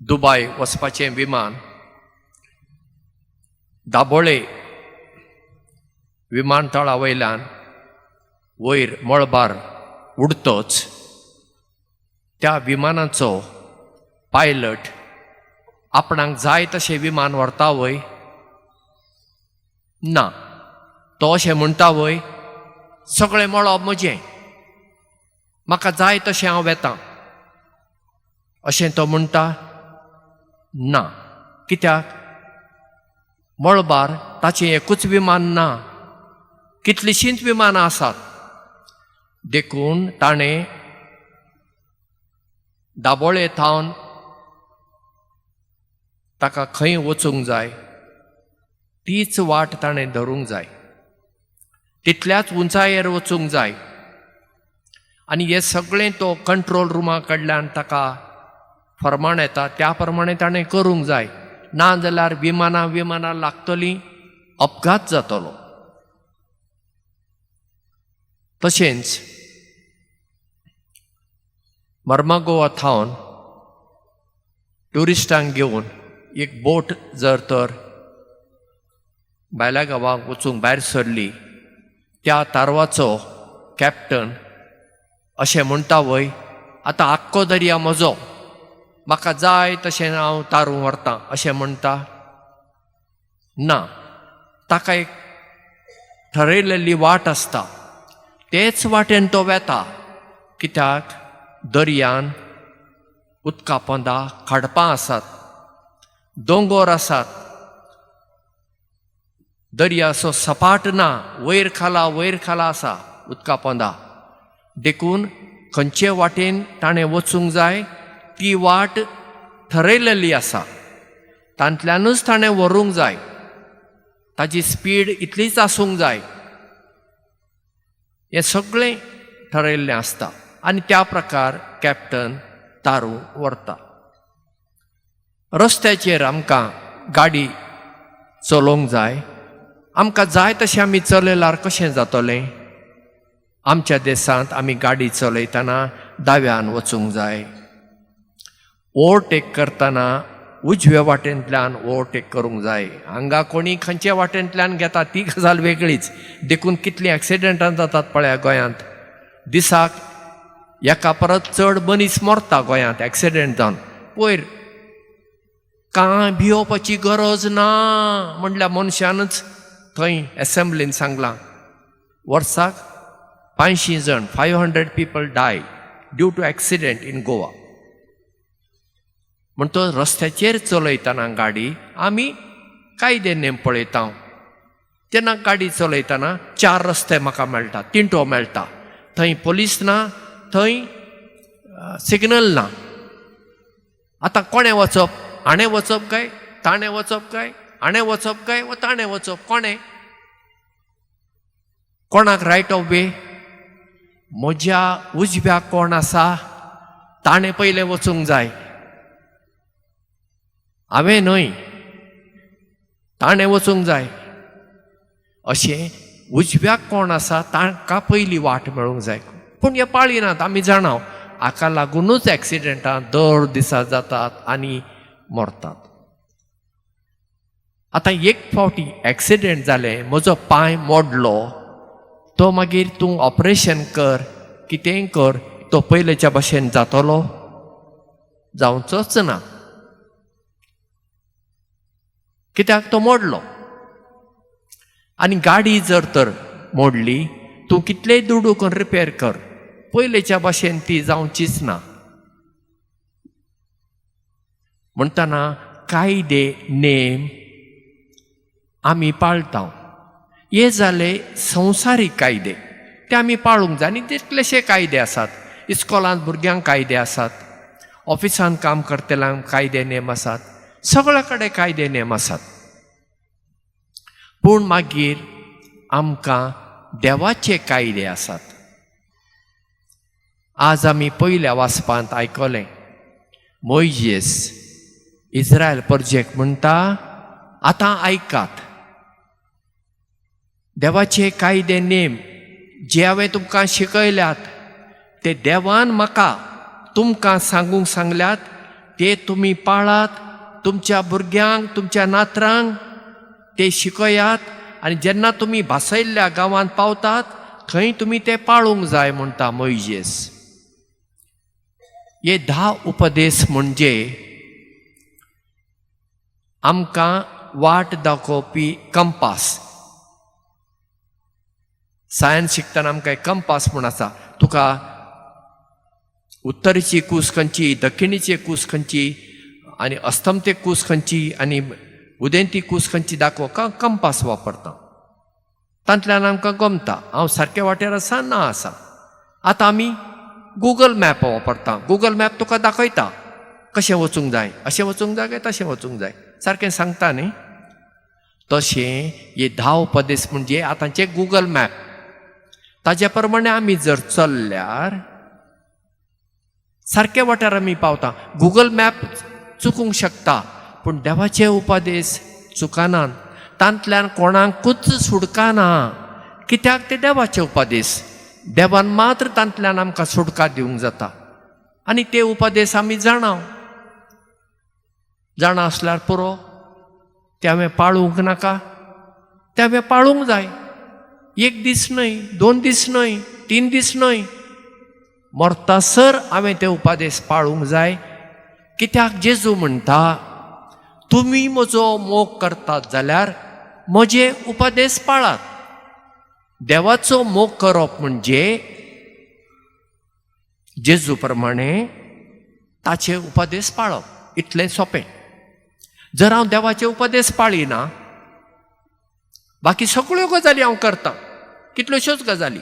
दुबाय वचपाचें विमान दाबोळे विमानतळा वयल्यान वयर मळबार उडतच त्या विमानाचो पायलट आपणाक जाय तशें विमान व्हरता वय? ना. तो अशें म्हणटा वय, सगळें मळब म्हजें, म्हाका जाय तशें हांव वेतां, अशें तो म्हणटा? ना. कित्याक? मळबार ताचें एकूच विमान ना, कितलींशींच विमानां आसात. देखून ताणें दाबोळे थावन ताका खंय वचूंक जाय तीच वाट ताणें धरूंक जाय, तितल्याच उंचायेर वचूंक जाय. आनी हें सगळें तो कंट्रोल रुमा कडल्यान ताका फरमाण येता त्या प्रमाणे ताणें करूंक जाय, ना जाल्यार विमानां विमानां लागतलीं, अपघात जातलो. तशेंच मर्मागोवा थावन ट्युरिस्टांक घेवन एक बोट जर तर भायल्या गांवाक वचूंक भायर सरली, त्या तारवाचो कॅप्टन अशें म्हणटा वय, आतां आख्खो दर्या म्हजो, म्हाका जाय तशें हांव तारूं व्हरतां, अशें म्हणटा? ना. ताका एक ठरयलेली वाट आसता, तेच वाटेन तो वेता. कित्याक? दर्यान उदका पोंदा खाडपां आसात, दोंगोर आसात, दर्या असो सपाट ना, वयर खाला आसा उदका पोंदा. देखून खंयचे वाटेन ताणें वचूंक जाय ती वाट ठरयलेली आसा, तांतल्यानूच ताणें व्हरूंक जाय, ताजी स्पीड इतलीच आसूंक जाय, हें सगळें ठरयल्लें आसता. आनी त्या प्रकार कॅप्टन तारूं व्हरता. रस्त्याचेर आमकां गाडी चलोवंक जाय, आमकां जाय तशें आमी चलयल्यार कशें जातलें? आमच्या देशांत आमी गाडी चलयतना दाव्यान वचूंक जाय, ओवरटेक करतना उजव्या वाटेंतल्यान ओवरटेक करूंक जाय. हांगा कोणी खंयच्या वाटेंतल्यान घेता ती गजाल वेगळीच. देखून कितलीं एक्सिडेंटां जातात पळया गोंयांत, दिसाक एका परत चड मनीस मरता गोंयांत एक्सिडेंट जावन. पयर कांय भियोवपाची गरज ना म्हणल्यार मनशानच थंय एसेंब्लीन सांगलां, वर्साक 500 जण, 500 people die due to accident in Goa. म्हण तो रस्त्याचेर चलयतना गाडी आमी कायदे नेम पळयता. तेन्ना गाडी चलयतना 4 रस्ते म्हाका मेळटा, तिंटो मेळटा, थंय पोलीस ना, थंय सिग्नल ना. आतां कोणें वचप? हाणें वचप काय ताणें वचप काय हाणें वचप काय वा ताणें वचप? कोणें? कोणाक रायट ऑफ वे? म्हज्या उजव्या कोण आसा ताणें पयलें वचूंक जाय, हांवें न्हय, ताणें वचूंक जाय. अशें उजव्याक कोण आसा तांकां पयली वाट मेळूंक जाय. पूण हे पाळिनात, आमी जाणा. हाका लागुनूच एक्सिडेंटां दर दिसा जातात आनी मरतात. आतां एक फावटी एक्सिडेंट जालें, म्हजो पांय मोडलो, तो मागीर तूं ऑपरेशन कर, कितेंय कर, तो पयलेच्या भाशेन जातलो? जावचोच ना. कित्याक? तो मोडलो. आनी गाडी जर तर मोडली, तूं कितलेय दुडू करून रिपेर कर, पयलेच्या भाशेन ती जावचीच ना. म्हणटना कायदे नेम आमी पाळटा. हे जाले संवसारीक कायदे, ते आमी पाळूंक जाय. आनी तितलेशे कायदे आसात, इस्कॉलांत भुरग्यांक कायदे आसात, ऑफिसांत काम करतल्यांक कायदे नेम आसात, सगळ्या कडेन कायदे नेम आसात. पूण मागीर आमकां देवाचे कायदे आसात. आज आमी पयल्या वाचपांत आयकलें, मोयजेस इस्रायल परजेक म्हणटा, आतां आयकात, देवाचे कायदे नेम जे हांवें तुमकां शिकयल्यात ते देवान म्हाका तुमकां सांगूंक सांगल्यात, ते तुमी पाळात, तुमच्या भुरग्यांक तुमच्या नातरांक ते शिकयात आनी जेन्ना तुमी भासयल्ल्या गांवांत पावतात थंय तुमी ते पाळूंक जाय म्हणटा मोयजेस. हे 10 उपदेश म्हणजे आमकां वाट दाखोवपी कंपास. सायन्स शिकतना आमकां एक कंपास म्हूण आसा. तुका उत्तरेची कूस खंयची, दक्षिणेची कूस खंयची आनी अस्तमते कूस खंयची आनी उदेंती कूस खंयची दाखोवंक कंपास वापरता. तांतल्यान आमकां गमता हांव सारके वाटेर आसा ना आसा. आतां आमी गुगल मॅप वापरता. गुगल मॅप तुका दाखयता कशें वचूंक जाय, अशें वचूंक जाय काय तशें वचूंक जाय, सारकें सांगता न्ही. तशें हे 10 उपदेश म्हणजे आतांचे गुगल मॅप. ताजे प्रमाणे आमी जर चल्ल्यार सारके वाटेर आमी पावता. गुगल मॅप चुकूंक शकता पूण देवाचे उपदेश चुकनात. तांतल्यान कोणाकूच सुटका ना. कित्याक ते देवाचे उपदेश. देवान मात्र तांतल्यान आमकां सुटका दिवंक जाता आनी ते उपदेश आमी जाणा जाणा आसल्यार पुरो. ते हांवें पाळूंक नाका, ते हांवें पाळूंक जाय. एक दीस न्हय, 2 दीस न्हय, 3 दीस न्हय, मरतासर हांवें ते उपदेश पाळूंक जाय. कित्याक जेजू म्हणटा तुमी म्हजो मोग करतात जाल्यार म्हजे उपदेश पाळात. देवाचो मोग करप म्हणजे जेजू प्रमाणे ताचे उपदेश पाळप, इतलें सोंपें. जर हांव देवाचे उपदेश पाळिना, बाकी सगळ्यो गजाली हांव करतां, कितल्योश्योच गजाली,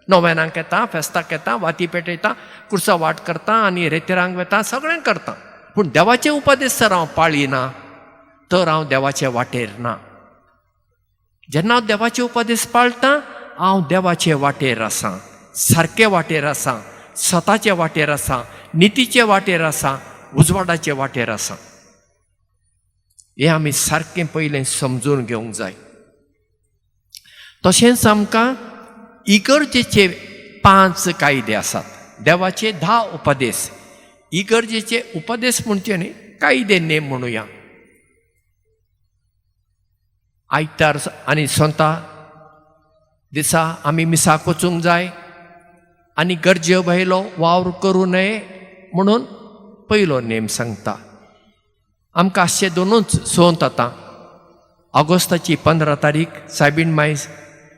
नोवेनांक येता, फेस्ताक येता, वाती पेटयता, कुर्सा वाट करता आनी रेतेरांक वेता, सगळें करता, पूण देवाचे उपदेश जर हांव पाळिना तर हांव देवाचे वाटेर ना. जेन्ना हांव देवाचे उपदेश पाळटा हांव देवाचे वाटेर आसा, सारके वाटेर आसा, सताचे वाटेर आसा, नितीचे वाटेर आसा, उजवाडाचे वाटेर आसा. हें आमी सारकें पयलें समजून घेवंक जाय. तशेंच आमकां इगर्जेचे 5 कायदे आसात. देवाचे 10 उपदेश. इगर्जेचे उपदेश म्हणचे न्ही, कायदे नेम म्हणुया. आयतार आनी सोंता दिसा आमी मिसाक वचूंक जाय आनी गरजे भायलो वावर करूं नये म्हणून पयलो नेम सांगता. आमकां आसचे दोनूच सोंत. आतां ऑगस्टाची 15 तारीख सायबीण माय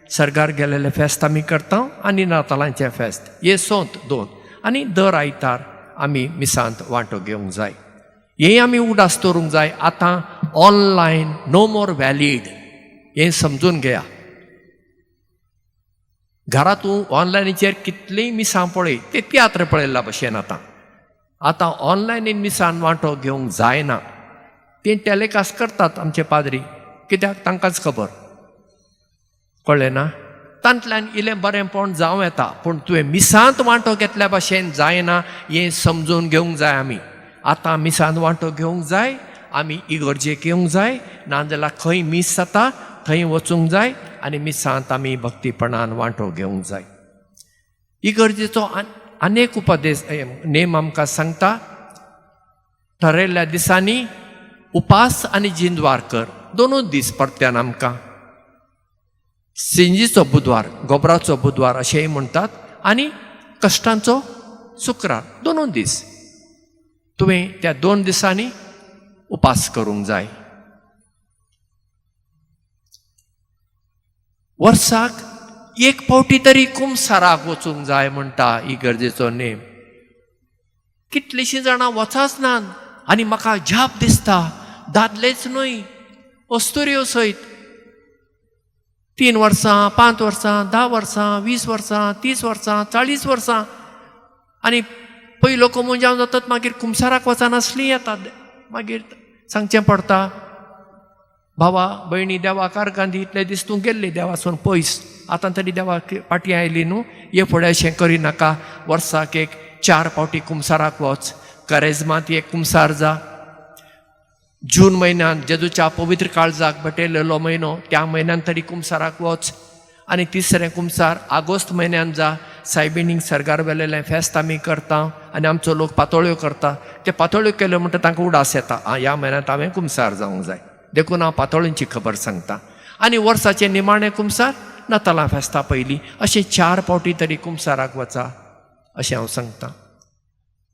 सर्गार गेलेलें फेस्त आमी करता आनी नातालांचें फेस्त, हे सोंत 2. आनी दर आयतार आमी मिसांत वांटो घेवंक जाय. हें आमी उडास दवरूंक जाय. आतां ऑनलायन नो मोर व्हॅलीड हें समजून घेया. घरा तूं ऑनलायनीचेर कितलींय मिसां पळय, ते तियात्र पळयल्ल्या भशेन. आतां आतां ऑनलायनीन मिसान वांटो घेवंक जायना. ते टेलिकास्ट करतात आमचे पाद्री, कित्याक तांकांच खबर, कळ्ळें ना. तांतल्यान इल्लें बरेंपण जावं येता पूण तुवें मिसांत वांटो घेतल्या भशेन जायना हें समजून घेवंक जाय आमी. आतां मिसांत वांटो घेवंक जाय, आमी इगर्जेक येवंक जाय, नाजाल्यार खंय मीस जाता थंय वचूंक जाय आनी मिसांत आमी भक्तीपणान वांटो घेवंक जाय. इगर्जेचो अनेक उपदेश नेम आमकां सांगता. ठरयल्ल्या दिसांनी उपास आनी जिंदवार कर, दोनूच दीस परत्यान आमकां. सिंजीचो बुधवार, गोबराचो बुधवार अशेंय म्हणटात आनी कश्टांचो शुक्रार, दोनूच दीस तुवें त्या 2 दिसांनी उपास करूंक जाय. वर्साक 1 फावटी तरी कुमसाराक वचूंक जाय म्हणटा इगर्जेचो नेम. कितलींशीं जाणां वचाच नात आनी म्हाका जाप दिसता, दादलेच न्हय अस्तुऱ्यो सयत 3 वर्सां, 5 वर्सां, 10 वर्सां, 20 वर्सां, 30 वर्सां, 40 वर्सां आनी पयलो कोमुंजांव जातात, मागीर कुमसाराक वचनासलीं येतात. मागीर सांगचें पडटा, भावा भयणी देवाक आर्गां दी, इतले दीस तूं गेल्ली देवासून पयस, आतां तरी देवाक फाटीं आयली न्हू, हे फुडें अशें करिनाका. वर्साक एक 4 फावटी कुमसाराक वच, करेजमांत एक कुमसार जा. जून म्हयन्यांत जेजूच्या पवित्र काळजाक भेटयलेलो म्हयनो, त्या म्हयन्यांत तरी कुमसाराक वच. आनी तिसरें कुमसार आगोस्त म्हयन्यांत जा, सायबिणींक सर्गार वेलेलें फेस्त आमी करता आनी आमचो लोक पातोळ्यो करता. ते पातोळ्यो केल्यो म्हणटा तांकां उडास येता, आं ह्या म्हयन्यांत हांवें कुमसार जावंक जाय, देखून हांव पातोळ्यांची खबर सांगता. आनी वर्साचें निमाणें कुमसार नातालां फेस्ता पयलीं, अशें 4 फावटी तरी कुमसाराक वचा अशें हांव सांगता.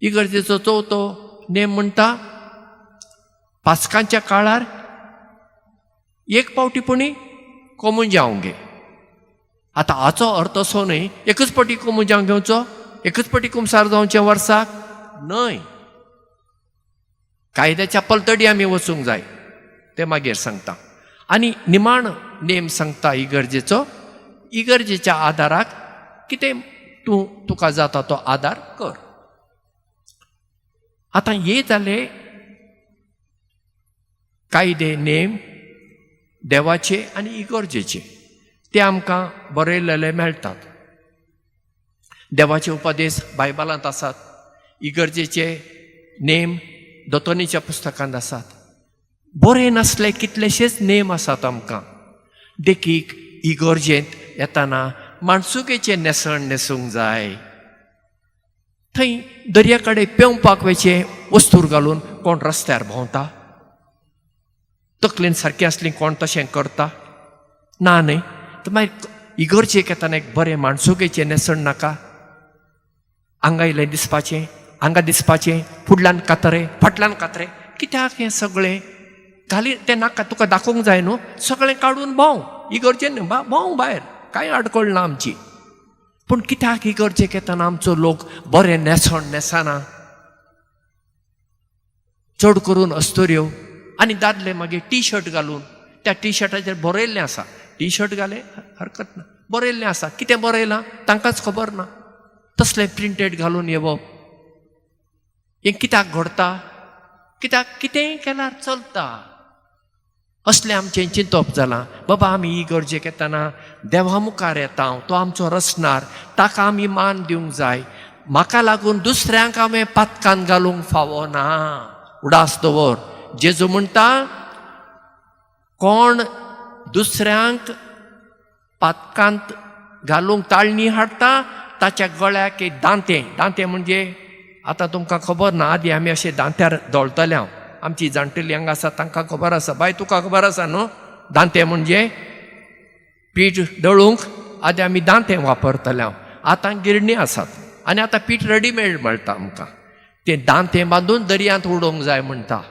इगर्जेचो चवथो नेम म्हणटा पास्कांच्या काळार 1 फावटी पुणी कोमुंजांव घे. आतां हाचो अर्थ असो न्हय एकच फावटी कोमुंजांव घेवचो, एकच फावटी कुमसार जावचें वर्साक न्हय, कायद्याच्या पलतडी आमी वचूंक जाय, तें मागीर सांगता. आनी निमाण नेम सांगता इगर्जेचो, इगर्जेच्या आदाराक कितें तूं तुका जाता तो आदार कर. आतां हे जाले कायदे नेम देवाचे आनी इगर्जेचे, ते आमकां बरयलेले मेळटात. देवाचे उपदेश बायबलांत आसात, इगर्जेचे नेम दोतोनीच्या पुस्तकांत आसात. बरे नासले कितलेशेच नेम आसात आमकां. देखीक इगर्जेंत येताना माणसुकेचें न्हेसण न्हेसूंक जाय, थंय दर्या कडेन पेंवपाक वयचें वस्तूर घालून कोण रस्त्यार भोंवता, तकलेन सारकी आसली कोण तशें करता ना न्हय. तर मागीर इगर्जेक येताना एक बरें माणसुकेचें न्हेसण नाका, आंगा इल्लें दिसपाचें, आंगा दिसपाचें, फुडल्यान कातरे फाटल्यान कातरे, कित्याक हें सगळें घाली तें नाका, तुका दाखोवंक जाय न्हू, सगळें काडून भोंव इगर्जेन न्हू, भोंव भायर, कांय आडखळ ना आमची. पूण कित्याक इगर्जेक येताना आमचो लोक बरें न्हेसण न्हेसना, चड करून अस्तुऱ्यो आनी दादले मागीर टी शर्ट घालून, त्या टी शर्टाचेर बरयल्लें आसा, टी शर्ट घालें हरकत ना, बरयल्लें आसा, कितें बरयलां तांकांच खबर ना, तसलें प्रिंटेड घालून येवप, हें कित्याक घडता, कित्याक कितेंय केल्यार चलता असलें आमचें चिंतप जालां. बाबा आमी इगर्जेक येताना देवा मुखार येता, तो आमचो रचणार, ताका आमी मान दिवंक जाय, म्हाका लागून दुसऱ्यांक हांवें पातकान घालूंक फावो ना. उडास दवर, जेजू म्हणटा कोण दुसऱ्यांक पातकांत घालूंक ताळणी हाडटा ताच्या गळ्याक एक दांतें, दांतें म्हणजे आतां तुमकां खबर ना, आदी आमी अशें दांत्यार दळटले हांव, आमची जाणटेली हांगा आसा तांकां खबर आसा, बाय तुका खबर आसा न्हू, दांतें म्हणजे पीठ दळूंक आदी आमी दांतें वापरतले हांव, आतां गिरणी आसात आनी आतां पीठ रेडीमेड मेळटा आमकां, तें दांतें बांदून दर्यांत उडोवंक जाय म्हणटा.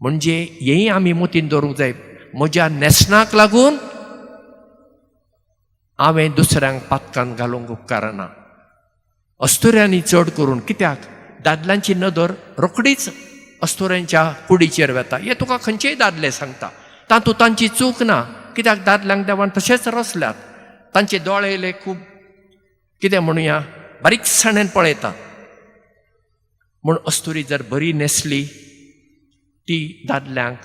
म्हणजे हेंय आमी मतीन दवरूंक जाय, म्हज्या न्हेसणाक लागून हांवें दुसऱ्यांक पातकान घालूंक उपकारना. अस्तुऱ्यांनी चड करून, कित्याक दादल्यांची नदर रोखडीच अस्तुऱ्यांच्या कुडीचेर वता, हे तुका खंयचेय दादले सांगता, तातूंत तांची चूक ना, कित्याक दादल्यांक देवान तशेंच रचल्यात, तांचे दोळे येयले खूब कितें म्हणुया बारीकसाणेन पळयता, म्हूण अस्तुरी जर बरी न्हेसली ती दादल्यांक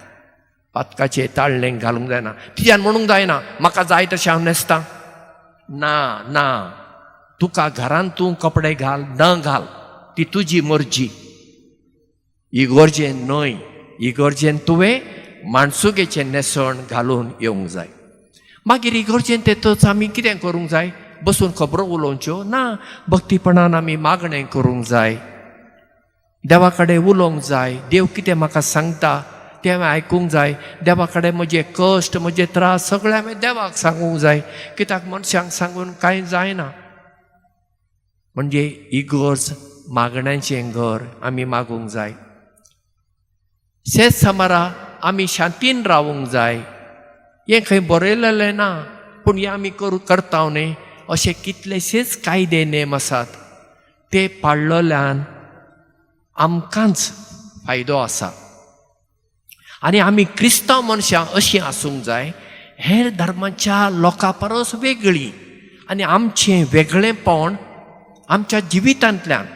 पातकाचे ताळणेक घालूंक जायना, तिच्यान म्हणूंक जायना म्हाका जाय तशें हांव न्हेसता, ना ना, तुका घरांत तूं कपडे घाल न घाल ती तुजी मर्जी, इगर्जेन न्हय, इगर्जेन तुवें माणसुकेचें न्हेसण घालून येवंक जाय. मागीर इगर्जेन तेतूच आमी कितें करूंक जाय, बसून खबरो उलोवच्यो ना, भक्तीपणान आमी मागणें करूंक जाय, देवा कडेन उलोवंक जाय, देव कितें म्हाका सांगता तें हांवें आयकूंक जाय, देवा कडेन म्हजे कश्ट म्हजे त्रास सगळे हांवें देवाक सांगूंक जाय, कित्याक मनशांक सांगून कांय जायना. म्हणजे इगर्ज मागण्यांचें घर, आमी मागूंक जाय. शेत समारा आमी शांतीन रावूंक जाय, हें खंय बरयलेलें ना, पूण हें आमी करता न्हय, अशे कितलेशेच कायदे नेम आसात, ते पाळलेल्यान आमकांच फायदो आसा. आनी आमी क्रिस्तांव मनशां अशीं आसूंक जाय, हेर धर्माच्या लोकां परस वेगळीं, आनी आमचें वेगळेंपण आमच्या जिवितांतल्यान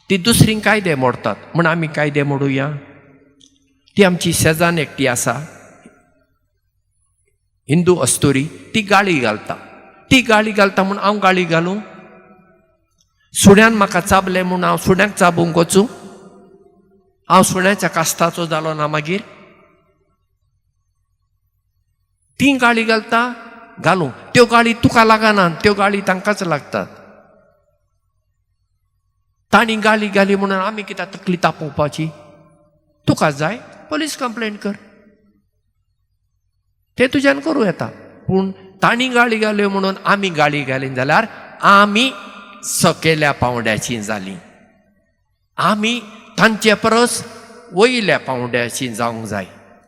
ती दुसरी कायदे मोडतात म्हूण आमी कायदे मोडुया. ती आमची शेजान एकटी आसा हिंदू अस्तुरी, ती गाळी घालता, ती गाळी घालता म्हूण हांव गाळी घालूं, सुण्यान म्हाका चाबलें म्हूण हांव सुण्याक चाबूंक वचूं, हांव सुण्याच्या कास्ताचो जालो ना मागीर. ती गाळी घालता घालूं. त्यो गाळी तुका लागना, त्यो गाळी तांकांच लागतात. तांणी गाळी घाली म्हणून आमी कित्याक तकली तापोवपाची? तुका जाय पोलीस कंप्लेंट कर, तें तुज्यान करूं येता. पूण तांणी गाळी घाल्यो म्हणून आमी गाळी घाली जाल्यार आमी सकयल्या पांवड्याची जालीं. आमी तांचे परस वयल्या पांवड्याची जावंक जाय.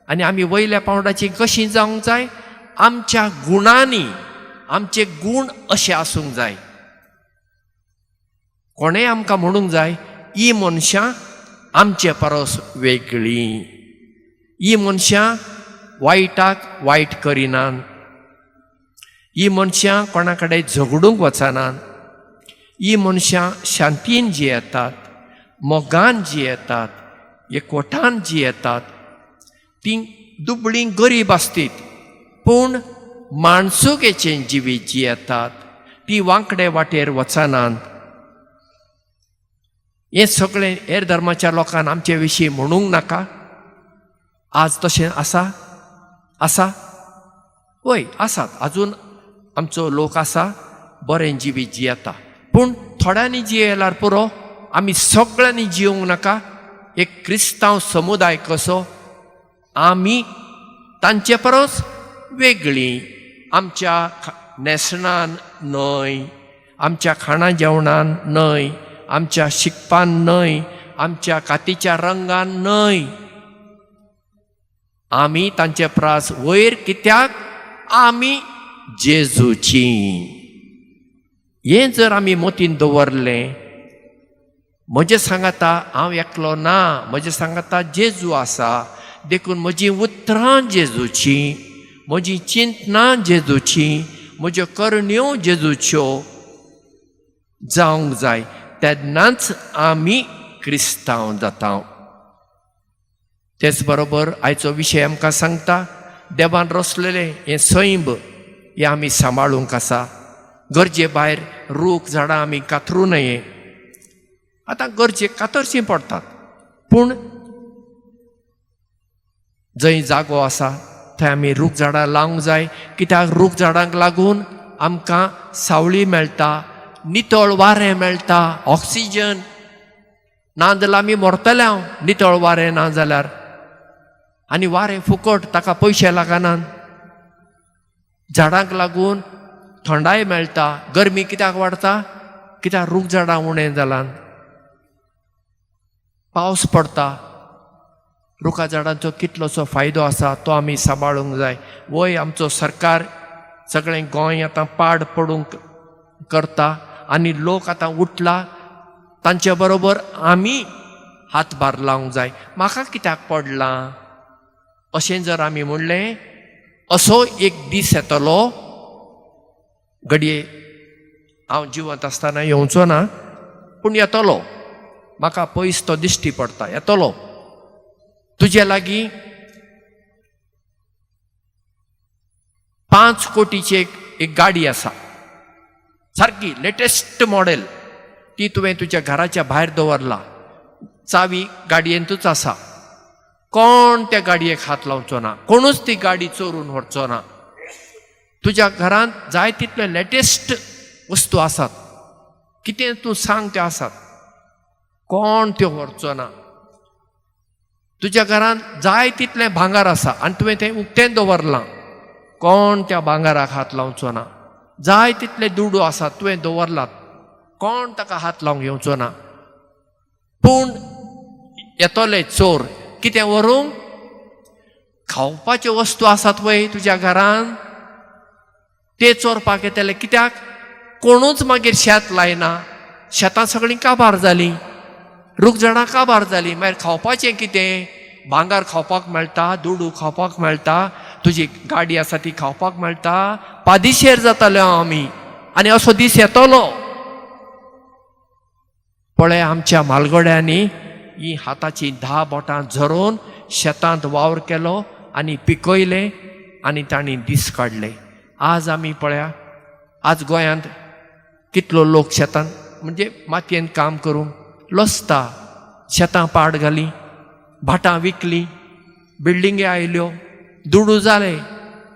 आनी आमी वयल्या पांवड्याची कशी जावंक जाय? आमच्या गुणांनी, आमचे गूण अशे आसूंक जाय. कोणें आमकां म्हणूंक जाय, ही मनशां आमचे परस वेगळीं, ही मनशां वायटाक वायट करिनात, ही मनशां कोणा कडेन झगडूंक वचनात, ही मनशां शांतीन जियेतात, मोगान जियेतात, एकवटान जियेतात. तीं दुबळीं गरीब आसतीत पूण माणसुकेचें जिवीत जियेतात, ती वांकडे वाटेर वचनात. हें सगळें हेर धर्माच्या लोकांक आमचे विशीं म्हणूंक नाका. आज तशें आसा? आसा वय, आसात आजून आमचो लोक आसा बरें जिवीत जियेता. पूण थोड्यांनी जियेल्यार पुरो, आमी सगळ्यांनी जियोंक नाका. एक क्रिस्तांव समुदाय कसो आमी तांचे परस वेगळीं, आमच्या न्हेसणान न्हय, आमच्या खाणा जेवणान न्हय, आमच्या शिकपान न्हय, आमच्या कातीच्या रंगान न्हय, आमी तांचे प्रास वयर. कित्याक? आमी जेजूची. हें जर आमी मोतीन दवरलें, म्हजें सांगाता हांव एकलो ना, म्हजें सांगाता जेजू आसा, देखून म्हजीं उतरां जेजूचीं, म्हजीं चिंतनां जेजूचीं, म्हज्यो करण्यो जेजूच्यो जावंक जाय, तेन्नाच आमी क्रिस्तांव जाता. तेच बरोबर आयचो विशय आमकां सांगता, देवान रचलेलें हें सैंब हें आमी सांबाळूंक आसा. गरजे भायर रूख झाडां आमी कातरूं नये. आतां गरजेक कातरचीं पडटात, पूण जंय जागो आसा थंय आमी रूख झाडां लावंक जाय. कित्याक? रूख झाडांक लागून आमकां सावळी मेळटा, नितळ वारें मेळटा, ऑक्सिजन. ना जाल्यार आमी मरतले हांव नितळ वारें ना जाल्यार. आनी वारें फुकट, ताका पयशे लागनात. झाडांक लागून थंडाय मेळटा. गरमी कित्याक वाडटा? कित्याक रूख झाडां उणें जालां. पावस पडटा, रुखा झाडांचो कितलोसो फायदो आसा तो आमी सांबाळूंक जाय. वय आमचो सरकार सगळें गोंय आतां पाड पडूंक करता आनी लोक आतां उठला, तांचे बरोबर आमी हातभार लावंक जाय. म्हाका कित्याक पडलां अशें जर आमी म्हणलें, असो एक दीस येतलो, घडये हांव जिवंत आसतना येवचो ना, पूण येतलो. म्हाका पयस तो दिश्टी पडटा, येतलो. तुजे लागीं 5 कोटीची एक गाडी आसा, सारकी लेटेस्ट मॉडेल, ती तुवें तुज्या घराच्या भायर दवरला, चावी गाडयेंतूच आसा, कोण त्या गाडयेक हात लावचो ना, कोणूच ती गाडी चोरून व्हरचो ना. तुज्या घरांत जाय तितले लेटेस्ट वस्तू आसात, कितें तूं सांग त्यो आसात, कोण त्यो व्हरचो ना. तुज्या घरांत जाय तितलें भांगर आसा आनी तुवें तें उक्तें दवरलां, कोण त्या भांगराक हात लावचो ना. जाय तितले दुडू आसात, तुवें दवरलात, कोण ताका हात लावंक येवचो ना. पूण येतले चोर कितें व्हरूंक? खावपाच्यो वस्तू आसात वय तुज्या घरान, ते चोरपाक येतले. कित्याक? कोणूच मागीर शेत लायना, शेतां सगळीं काबार जालीं, रूख झाडां काबार जालीं, मागीर खावपाचें कितें? भांगर खावपाक मेळटा, दुडू खावपाक मेळटा, तुजी गाडी आसा ती खावपाक मेळटा, पादिशेर जाताले आमी. आनी असो दीस येतलो. पळय आमच्या म्हालगड्यांनी ही हाताचीं 10 बोटां झरोवन शेतांत वावर केलो आनी पिकयलें आनी तांणी दीस काडले. आज आमी पळया, आज गोंयांत कितलो लोक शेतांत म्हणजे मातयेन काम करूंक लसता, शेतां पाड घालीं, भाटां विकलीं, बिल्डिंगे आयल्यो, दुडू जाले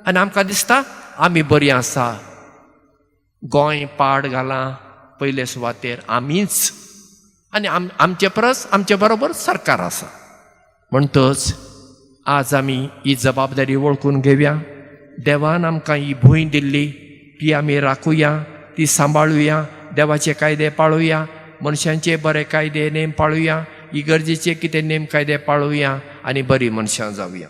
आनी आमकां दिसता आमी बरीं आसा. गोंय पाड घालां पयले सुवातेर आमीच, आनी आमचे परस आमचे बरोबर सरकार आसा. म्हणटच आज आमी ही जबाबदारी वळखून घेवया. देवान आमकां ही भूंय दिल्ली ती आमी राखुया, ती सांबाळुया, देवाचे कायदे पाळुया, मनशांचे बरे कायदे नेम पाळुया, इगर्जेचे कितें नेम कायदे पाळुया आनी बरीं मनशां जावया.